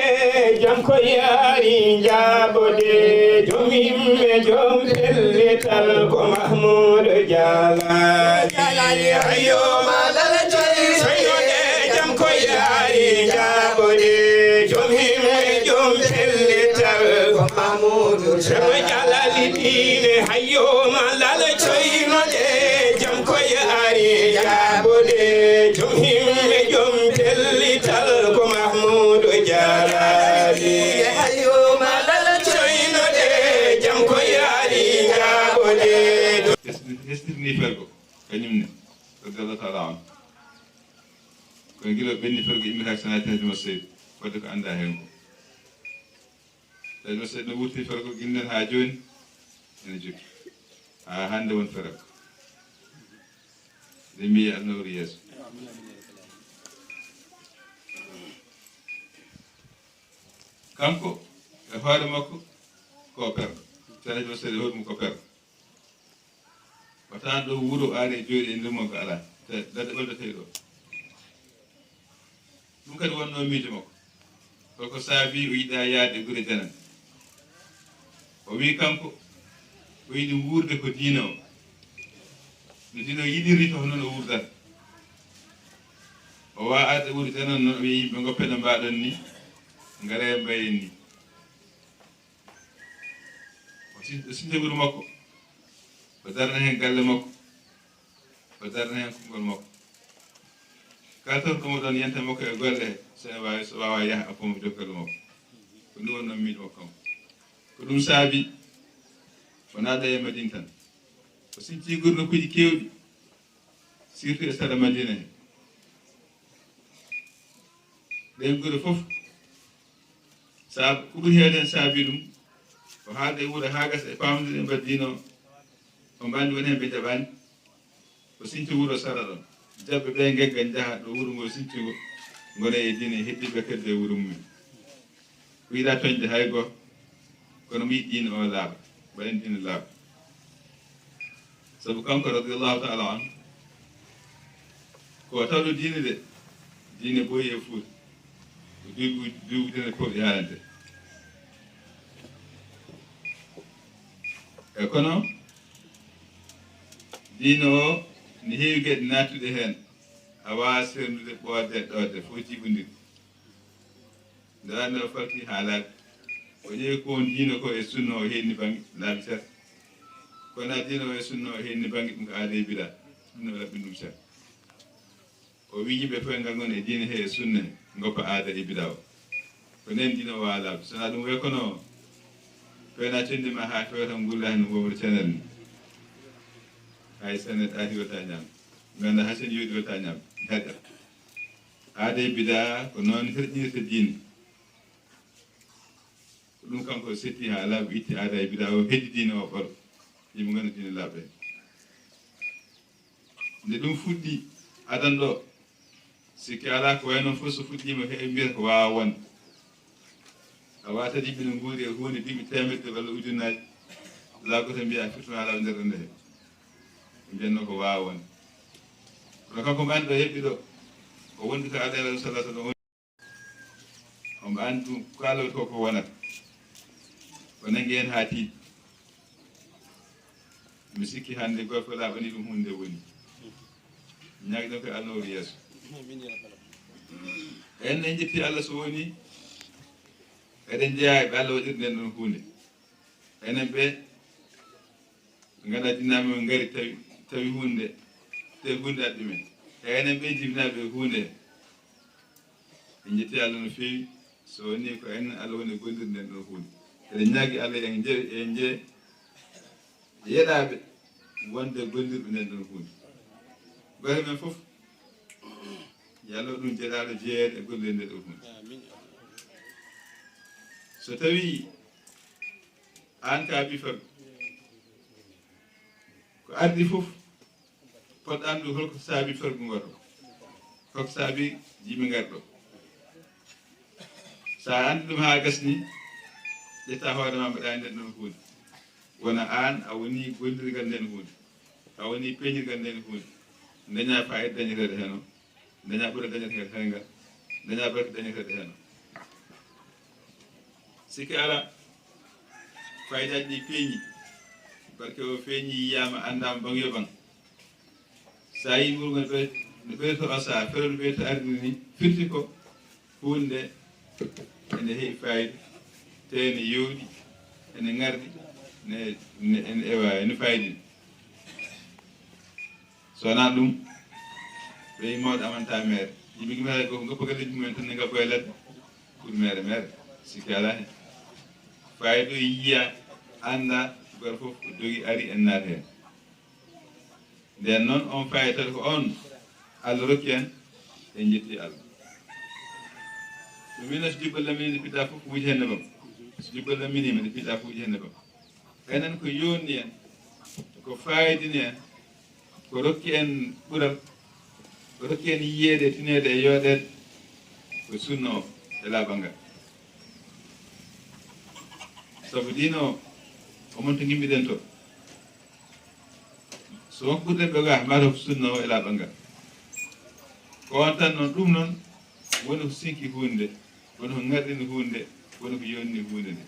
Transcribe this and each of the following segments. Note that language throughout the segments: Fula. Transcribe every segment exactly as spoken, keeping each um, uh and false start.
Jam ko yaari jaabode, jom himme, jom pellital ko Mahmuudu Jalali. Jalali ayo malal coy. Soynode jam ko yaari jaabode, jom himme, jom pellital ko Mahmuudu Jalali. Jalali diine hayo malal coynode, jam ko yaari jaabode, jom himme, jom pellital ko Mahmuudu Jalali. Hayo malal coynode, jam ko yaari jaabode. Hestirni fergo, kañum ne, radiyallahu ta'ala anhu. Kono gila ɓenni fergo immitaaka sana tati mo seydi, wadde ko annda heen ko. Tawi no seeɗa wurti fergo gillen haa jooni, ene jokki. Haa hannde won fergo. Ɓe mbiyi alnawri yeeso. Kanko e hoore makko ko perɗo. Tawi no seeɗa hoore mum ko perɗo. Wata ɗo wuro are jooɗi e nder makko alaa. Te-, daɗe ɓolde tawi ɗo. Ɗum kadi wonno miijo makko. Koko saabi o yiɗa yaade gure janane. O wi kanko, o yiɗi wuurde ko diina o. No diina o yiɗiri ko hono no wurdata. O waa arde wuuro janane noon, o wiya yimɓe ngoppe no mbaɗon ni, ngare mbayen ni. O sin-, o sinta wuro makko. O darna heen galle makko. O darna heen konngol makko. Kala tan ko mo ɗon yanta makko e golle, so ene waawi, so waawa yaha, a fof mo jokkere makko. Ko ɗum wonno miijo makko kanko. Ko ɗum saabi, o naata e Madina tan. O sinci gure nokkuuji keewɗi, surtout e sara Madina he. Ɗeen gure fof, saabu ko ɓuri heewde heen saabi ɗum, o haalda e wuro haa gasa e paamondire mbaɗ diina o, o mbaandi woni heen ɓe jaɓaani. O sinci wuro sara ɗon. Jaɓɓe ɓe ngegga njaha ɗo wuro ngo sinci ngo, ngona e diine, heddiiɓe kadi e wuro mumen. O yiɗa toñde hay gooto, kono mo yiɗi diine o laaɓa, mbaɗen diine laaɓa. Sabu kanko radiyallahu ta'ala anhu, ko tawɗo diine de, diine ɓooyi e Fuuta. Ko duuɓi, duuɓi ujunere pooɗi haalante. E kono, diine o, ne heewi geɗe naattuɗe heen. A waawaa serndude ɓoodde e ɗoodde, fof jiɓondiri. Nde Annabi o falti haa laaɓi. O ƴeewi ko won diine ko e sunna o heenni bannge laabi tati. Kono diine o e sunna o heenni bannge ɗum ko aada e bidaa. Ɗum no laɓɓin ɗum seeɗa. O wii yimɓe fof ngal ngon e diine he e sunna he, ngoppa aada e bidaa o. Ko nden diine o waawa laaɓde. So wonaa ɗum way kono fewna conndi ma haa fewa tan ngulla heen wowre canal ni. Hay so neɗɗo aati wota ñaam. Mi annda hay so yooɗi wota ñaam. Heƴa. Aada e bidaa ko noon herƴinirta diine. Ko ɗum kanko o setti haa laaɓi, itti aada e bidaa o, heddi diine o ɓolo. Yimɓe ngona diine laaɓɓe. Nde ɗum fuɗɗi adan ɗo, sikki alaa ko wayi noon fof so fuɗɗiima heɓe mbiyata ko waawaa wonde. A waawata yimɓe no nguuri e huunde duuɓi teemedde walla ujunnaaji, alaa gooto mbiya a firtuma alaa nder ɗo nde he. Ɓe mbiyatnoo ko waawaa wonde. Kono kanko mo anndi ɗo heɓi ɗo, o wondi ko Aada e Rasuul sallallahu alaihi wasallam. Omo anndi ɗum, kala ko, ko wonata. O nangi heen haa tiiɗi. Mi sikki hannde gooto laaɓani ɗum huunde woni. Ñaagɗen ko Allah woni yeeso. En en njetti Allah so woni eɗen jeyaa e ɓe Allah waɗiri nden ɗon huunde. Enen ɓe ngannduɗaa jinnaɓe men ngari tawi, tawi huunde, tawi huunde addi men. E enen ɓe jibinaaɓe huunde. En njetti Allah no feewi, so woni ko en Allah woni e gollirde nden ɗon huunde. Eɗen ñaagi Allah en nje-, en nje-, yeɗaaɓe wonde gollirɓe nden ɗon huunde. Golle men fof, yo Allah ɗum jeɗaaɗo jeyeede e gollirde nden ɗon huunde. So tawi aan ka bi fag, ko ardi fof, poɗɗa anndu holko saabi fergo ngo ɗo, holko saabi yimɓe ngar ɗo. So a anndi ɗum haa gasni, ƴetta hoore ma mbaɗa e nder ɗon huunde. Wona aan a woni gollirgal nden huunde, a woni peeñirgal nden huunde. Daña faayida dañeteeɗo heen o, daña ɓura dañeteeɗo heen ngal, daña barke dañeteeɗo heen o. Sikke alaa, faydaaji ɗi peeñi, barke o feeñi, yiyaama, anndaama, ɓaŋ yo ɓaŋ. So a yii ɓurgol ɓe, no ɓeyto o saha, fewndo ɓeyto arde ni, firti ko huunde ene heɓi fayda, te ene yooɗi, ene ŋarɗi, ne, ne, ene ewa, ene faydini. So wonaa ɗum, ɓe yimooɓe amanta meere. Yimɓe gimata ko ngoppa galleeji mumen tan ne ngoppa e ladde. Pour meere, meere, sikke alaa heen. Fayda o yiya, annda, goto fof ko dogi ari en naata heen. Nden noon, on fayda ko on Allah rokki en, en njetti Allah. Ɗum ina so jubbal lamini nde piɗɗa fof wuji heen nebam. So jubbal laminiima nde piɗɗa fof wuji heen nebam. Enen ko yonni en, ko fayidini en, ko rokki en ɓural, ko rokki en yiyeede, tineede e yooɗeede, ko sunna o e laaɓal ngal. Sabu diina o, omon to ngimmiɗen to. So won ɓurɗen ɓe ga, mbaɗo ko sunna o e laaɓal ngal. Ko on tan noon, ɗum noon, woni ko sinki huunde, woni ko ŋarɗini huunde, woni ko yonni huunde nde.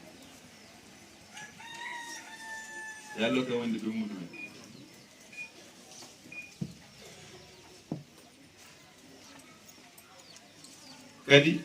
Yo Allah ko wonde ɓe muɗumen. Kadi,